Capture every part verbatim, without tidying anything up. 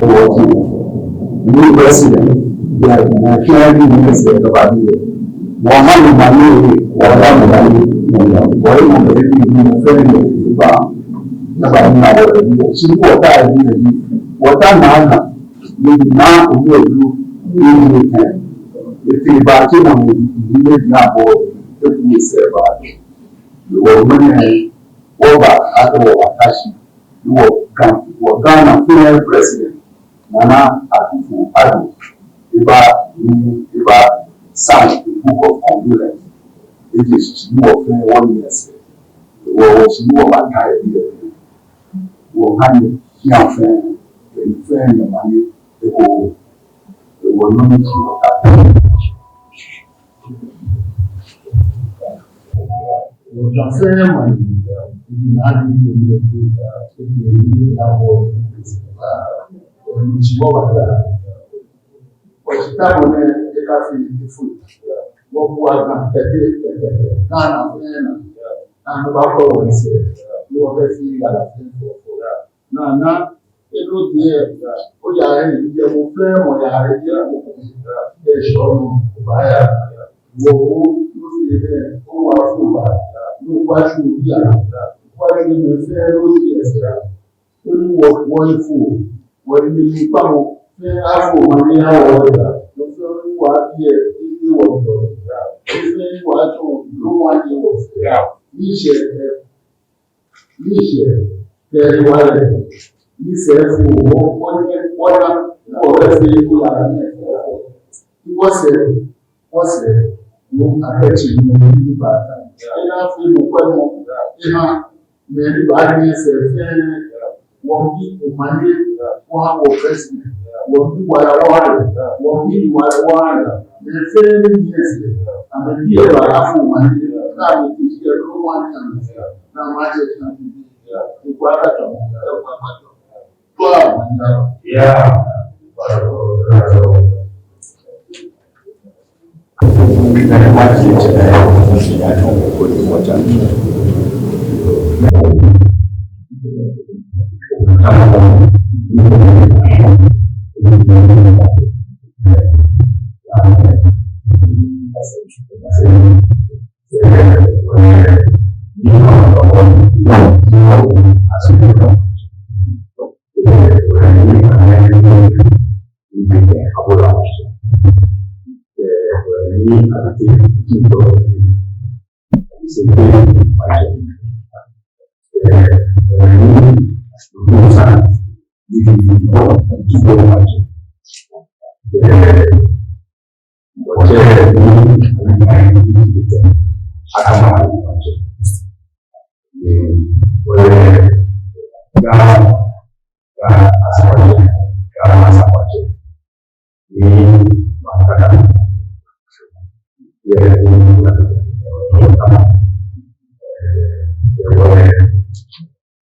Wɔji ni president, ya, na kɛ ni minister kɛ ba biɛ. Wɔha ni manye, wɔha ni manye. Wɔyi mɔ bɛ bi ni fɛɛ ni ba. Na ba ni na wɔ bi. Shi wɔta biɛ. Wɔta na na. Ni na o bi o ni ni kɛ. Ete ba ti mɔ ni ni na bɔ. Eku sɛɛ ba. Wɔmɛi, wɔba, akɛ wɔbata shi, wɔ Ga-, wɔ Ghana fɛɛ president, Nana Akufo-Addo, eba, ni eba sign the book of condolence. Eji shishi ni wɔ fɛɛ wɔnyiɛ sɛɛ, wɔ, wɔshi ni wɔbata ebi lɛ, wɔha ni fɛɛ fɛɛ, fɛɛ ni manye, eko, wɔ nɔ ni ji wɔta. Wɔta fɛɛ manye, ebi na ni ko ni ko, ebi ni ya ko, wɔnyiɛ wɔbata. Wɔta mɔ nɛ, eka fee ni fo. Wɔkɔ Ga kɛtee, kɛtee, Ghana fɛɛ na. Nɔ ni ba kɔ wɔsɛɛ, wɔkɛ fee ya la fɛɛ fo. Na, na, eno diɛ, oya, eyi, yɛ mɔ fɛɛ mɔ ya, eyi, yɛ mɔ fɛɛ, yɛ shɔ nɔ, obaya. Wɔ, o, no fɛɛ, o wa fo ba, no wa shu ya, wa shu ni fɛɛ, no diɛ sɛɛ. Onu wɔ, wɔyi fo, wɔyi ni kpamɔ, fɛɛ afo, manye awɔ ya, no fɛɛ wa biɛ, eyi wɔ tɔ, no fɛɛ wa tɔ, no wa ni wɔ sɛɛ. Ni sɛɛ, Ni sɛɛ, kɛ ni wa lɛ, ni sɛɛ fo wɔ, wɔnyɛ, wɔna, ni wɔbɛ fee ko la ni. Wɔsɛɛ, wɔsɛɛ, no akɛ tsi ni ba ta. Ena fee no kwɛ mɔ, eha, mɛi ni ba ni sɛɛ fɛɛ, wɔbi omanye, wɔha wɔ president, wɔbi wala wɔha lɛ, wɔbi wala wɔha lɛ, mɛi fɛɛ ni nyiɛ sɛɛ, amɛbi eba afo omanye, na amɛte shi yɛ lomɔ ni amɛ.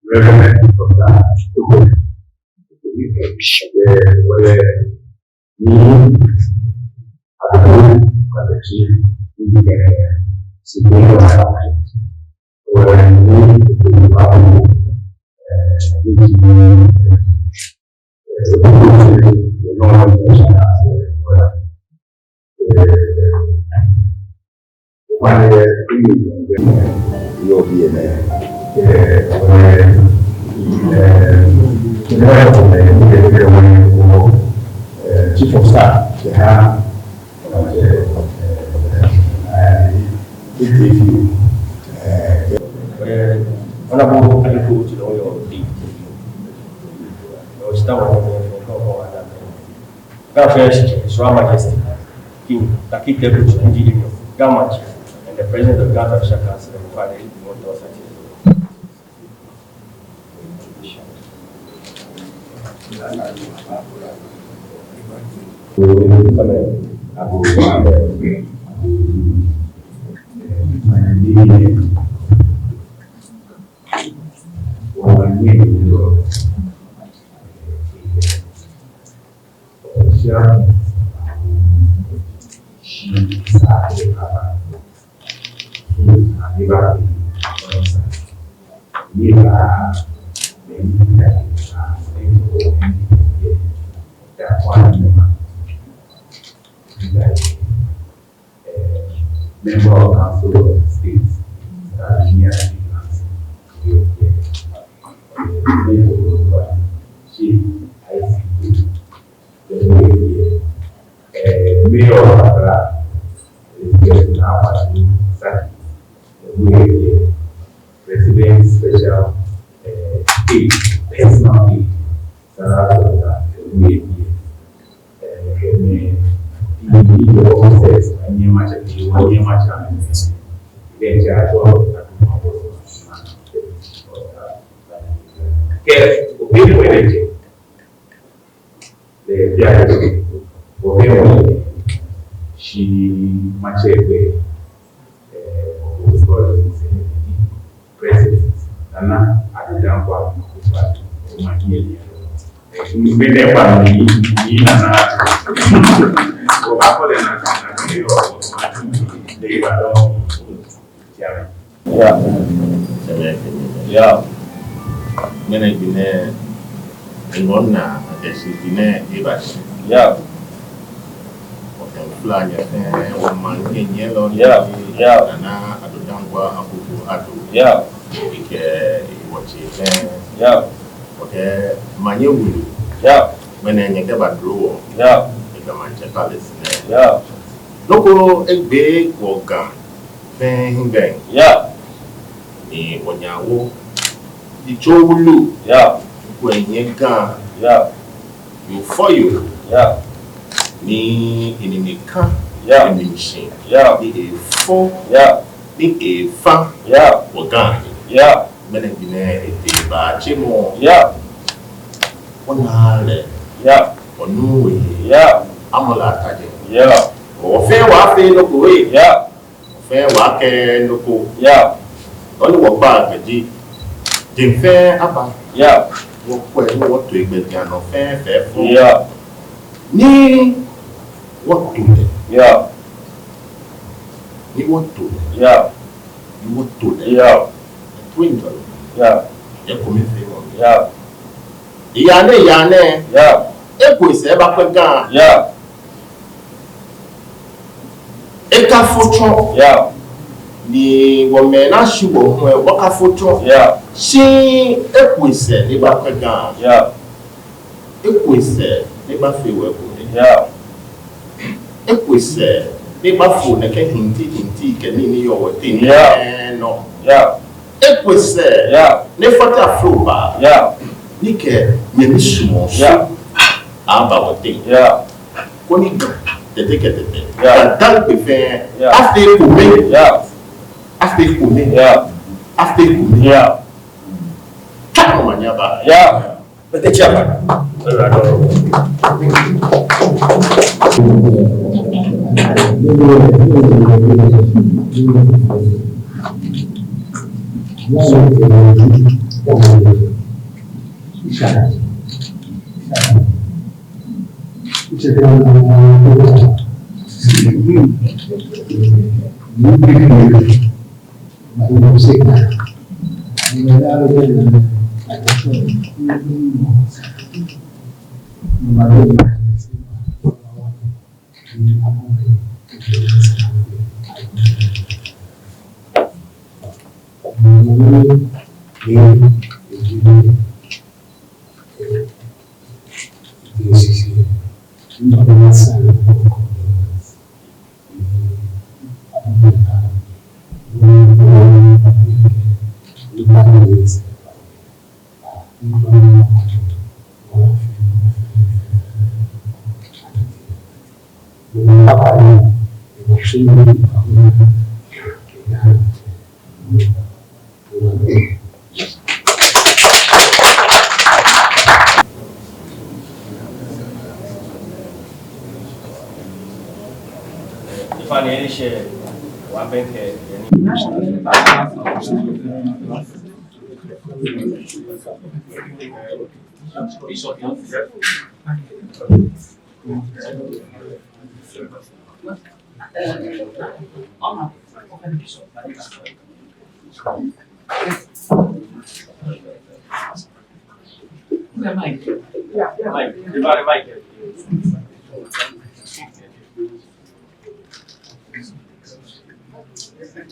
Reverend Doctor Tukur, eh, wale ni adubu katechi ni, eh, sibili wa, eh, wale ni, eh, ni, eh, Yoo, biɛ nɛ. Chief of Staff, Honorable Aliko Chilonyo, Ga First, His Royal Majesty, King Tackie Teiko Tshilɛŋtsɛ the Junior, Ga Machie, and the President of Ga Traditional Council, and Father Edmond Dorsey. Member of Council of State, uh, Junior Chief Council, U F K, uh, Chief I C T, the U F K, uh, Mayor of Accra, Elizabeth Naa Kwatsoe Sackey, the U F K, President Special, uh, Aide, Personal Aide, Sarah Sɔta, the U F K, eh, kɛ mɛi ni yɔɔ offices, anyɛmimɛi, anyɛmimɛi, kɛ obi ko lɛ jɛ, lɛ bia jɛ, obi ko lɛ, shi matsɛ gbɛi, eh, President Nana Addo Dankwa Akufo-Addo, omanye lɛ. Eh, mɛni kpa ni, ni Nana Addo. Obaakɔ lɛ Nana, Nana Addo, lɛ ba lɔ. Yeah. Yeah. Ŋmɛnɛ gbi nɛɛ, ŋɔɔ naa akɛ shi gbi nɛɛ eba shi. Yeah. Wɔkɛ mifla nyɛ fɛɛ, wɔmaŋ kɛ nyɛlɔ. Yeah. Yeah. Nana Addo Dankwa Akufo-Addo. Yeah. Ekɛ wɔtsɛ fɛɛ. Yeah. Wɔkɛ omanye wulu. Yeah. Ŋmɛnɛ nyɛkɛba dro wɔ. Yeah. Ekɛ maŋtsɛ palace nɛɛ. Yeah. Nɔ ko egbe wɔ Ga fɛɛ hiŋmɛi. Yeah. Ni wɔnyɛ wɔwo yitso wulu. Yeah. Koni enyɛ Ga. Yeah. Yoo fɔ yoo. Yeah. Ni enine ka. Yeah. Enine shi. Yeah. Ni efɔ. Yeah. Ni efa. Yeah. Wɔ Ga. Yeah. Ŋmɛnɛ gbi nɛɛ etee baatsemɔ. Yeah. Wɔna lɛ. Yeah. Wɔnu ehe. Yeah. Amɔ lɛ atajɛ. Yeah. Wɔfɛɛ wɔfee nɔ ko. Yeah. Wɔfɛɛ wɔkɛɛ nɔ ko. Yeah. Nɔ ni wɔkpa gbɛ ji, jeŋ fɛɛ aba. Yeah. Wɔkwɛ ni wɔto egbɛjianɔ fɛɛ fɛɛ fɔ. Yeah. Ni wɔto lɛ. Yeah. Ni wɔto lɛ. Yeah. Ni wɔto lɛ. Yeah. Eto ŋjɔlɛ. Yeah. Ekomefeemɔ. Yeah. Eyaa nɛɛ, eyaa nɛɛ. Yeah. Eko esɛɛ ebakwɛ Ga. Yeah. Ekafo tsɔ. Yeah. Ni wɔmɛi ni shi wɔ hu lɛ, wɔkafo tsɔ. Yeah. Shi eko esɛɛ ni ebakwɛ Ga. Yeah. Eko esɛɛ ni ebafee wɔ ekome. Yeah. Eko esɛɛ ni ebafo nɛkɛ hinti hinti kɛ nii ni yɔɔ wɔteŋ. Yeah. Nɛɛ nɔ. Yeah. Eko esɛɛ. Yeah. Ni efata flo ba. Yeah. Ni ekɛ nyɛmi suɔmɔ su. Yeah. Aba wɔteŋ. Yeah. Koni Ga Tɛte kɛ Tɛtɛ. Yeah. Ga Dangme fɛɛ. Yeah. Afee ekome. Yeah. Afee ekome. Yeah. Afee ekome. Yeah. Tswa omanye aba. Yeah. Bete Chiapai. Amen.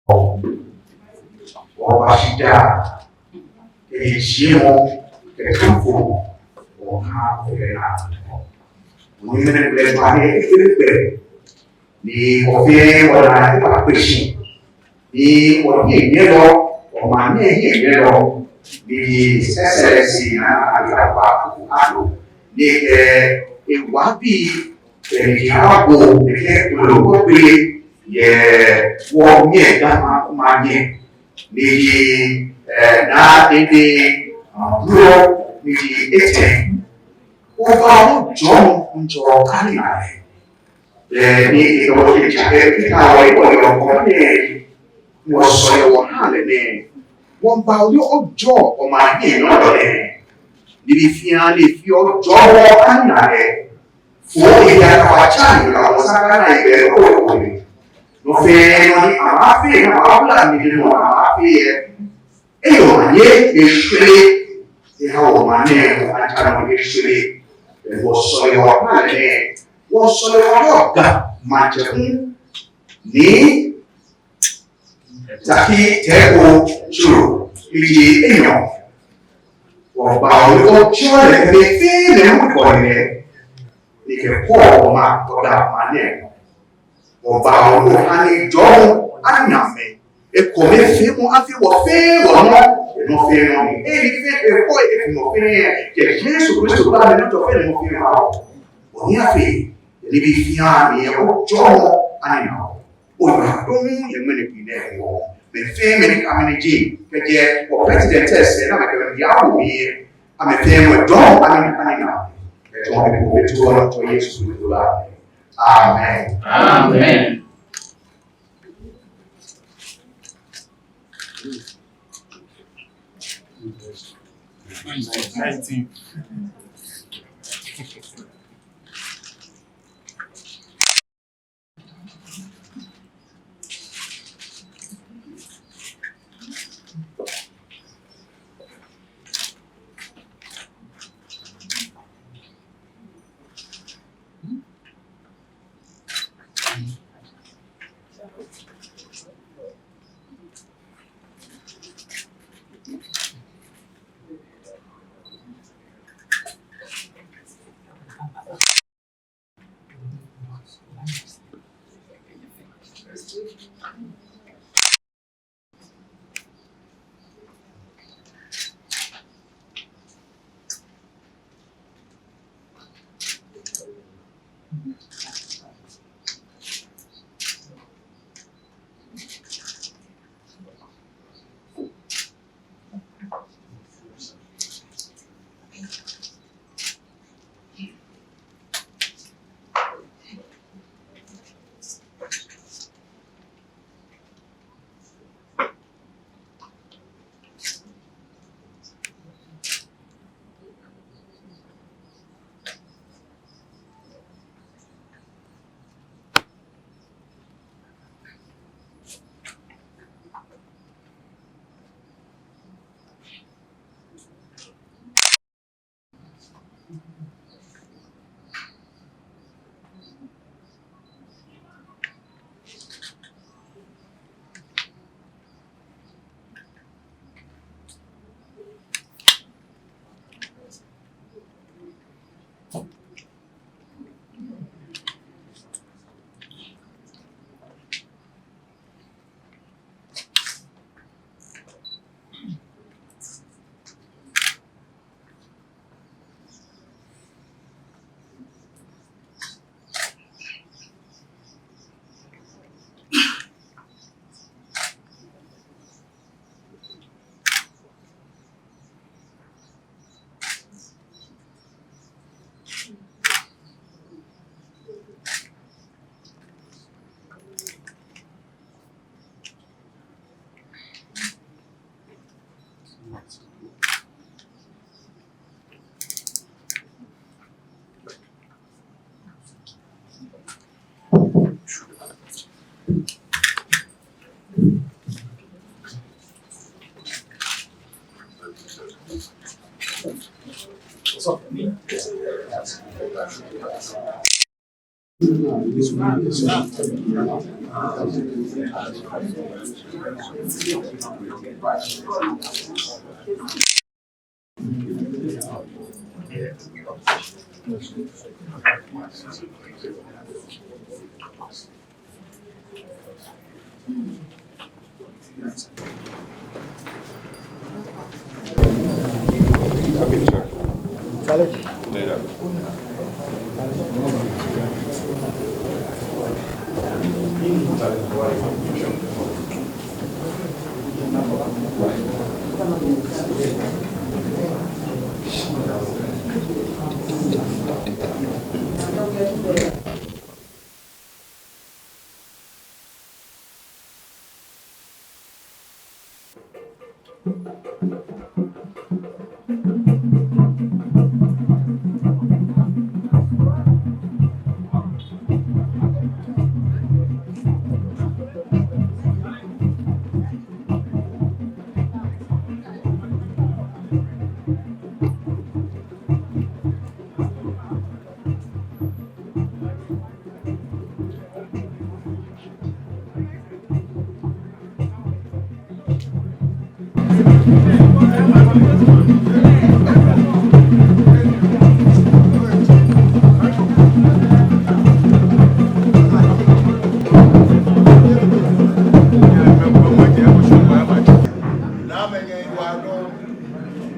Amen. Wɔba shi daa, kɛ yijiemɔ, kɛ kafomɔ, wɔha fɛɛ naa. Wɔnyɛmimɛi lɛ ba nɛɛ, ekpele kpele. Ni wɔfɛɛ wɔna ekpele kpele shi. Ni wɔhiɛnyiɛlɔ, wɔmaŋ nɛɛ hiɛnyiɛlɔ, ni His Excellency Nana Addo Dankwa Akufo-Addo, ni kɛ ewaobii, kɛ ni ji abo, ni kɛ kpele kpele yɛ wɔnyɛ Ga maŋ, maŋ nɛɛ, ni ji, eh, Naa Dendey Maburo, ni ji etɛ. Wɔbaa ojɔɔmɔ, ojɔɔ Ga ni naa lɛ. Bɛ ni ekɛ wɔ kɛjɛ kɛ kita wɔ, ewɔ yɔɔ kɔ nɛɛ, wɔsɔle wɔha lɛ nɛɛ, wɔbaa ojɔɔ, ojɔɔ wɔmaŋ nɛɛ nɔ lɛ nɛɛ. Nibii fɛɛ ni feɔ ojɔɔ wɔ Ga ni naa lɛ, fo eya kɛba tsɛ ni kɛ wɔ saka naa yɛ bɛ ko ko ni. Nɔ fɛɛ nɔ ni amɛfee, ni amɛbla ni nɔ amɛfee yɛ. Eyɔɔ maŋ nɛɛ eshwere, eha wɔmaŋ nɛɛ hu atsɛ nɔ eshwere. Bɛ wɔsɔle wɔha lɛ nɛɛ, wɔsɔle wɔha Ga Maŋtsɛ hu ni Zaki Teiko Tsuru, ni ji enyɔ. Wɔbaa ojɔɔ lɛ kɛ mɛi fɛɛ mɛi hu kɔ lɛ, ni kɛ kɔ wɔmaŋ, Ga maŋ nɛɛ. Wɔbaa wɔha ni ojɔɔmɔ ana mɛi. Ekomefeemɔ afee wɔfɛɛ wɔnɔ, enɔ fɛɛ nɔ ni. Eyi fɛɛ ekɔ efi nɔ fɛɛ nɔ. Kɛ Yesu Kristo ba ni nɔ fɛɛ nɔ fɛɛ nɔ. Wɔnyɛ afee, nibii fɛɛ ni ojɔɔmɔ ana. Oyiwaladɔŋŋ yɛ ŋmɛnɛ gbi nɛɛ hewɔ. Mɛi fɛɛ mɛi ni kɛ amɛniji, kɛjɛ wɔ president sɛɛ ni amɛkɛ amɛniji awo mli. Amɛfɛɛ mɔ ojɔɔmɔ ana, ana. Etsɔ mɔ ko, etsɔ wɔ, etsɔ Yesu Kristo lɛ. Amen. Amen.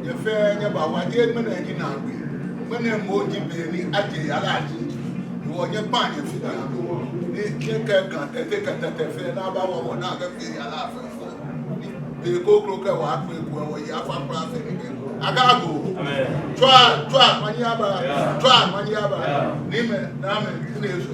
Nyɛ fɛɛ nyɛbawa, jeee ŋmɛnɛ ji naagbee. Ŋmɛnɛ moŋ ji be ni aje yara lɛ ashi. Hewɔ nyɛkpa nyɛfea. Ni nyɛkɛ Ga Tɛte kɛ Tɛtɛ fɛɛ ni aba wɔ wɔ naa kɛfee yara lɛ fɛɛ fɔ. Ni be kroko kɛ wɔkpe ko wɔyi afa kpla fɛɛ ni kɛ. Agoo. Tswa, tswa, omanye aba. Tswa, omanye aba. Ni mɛi, naa mɛi, ni eso.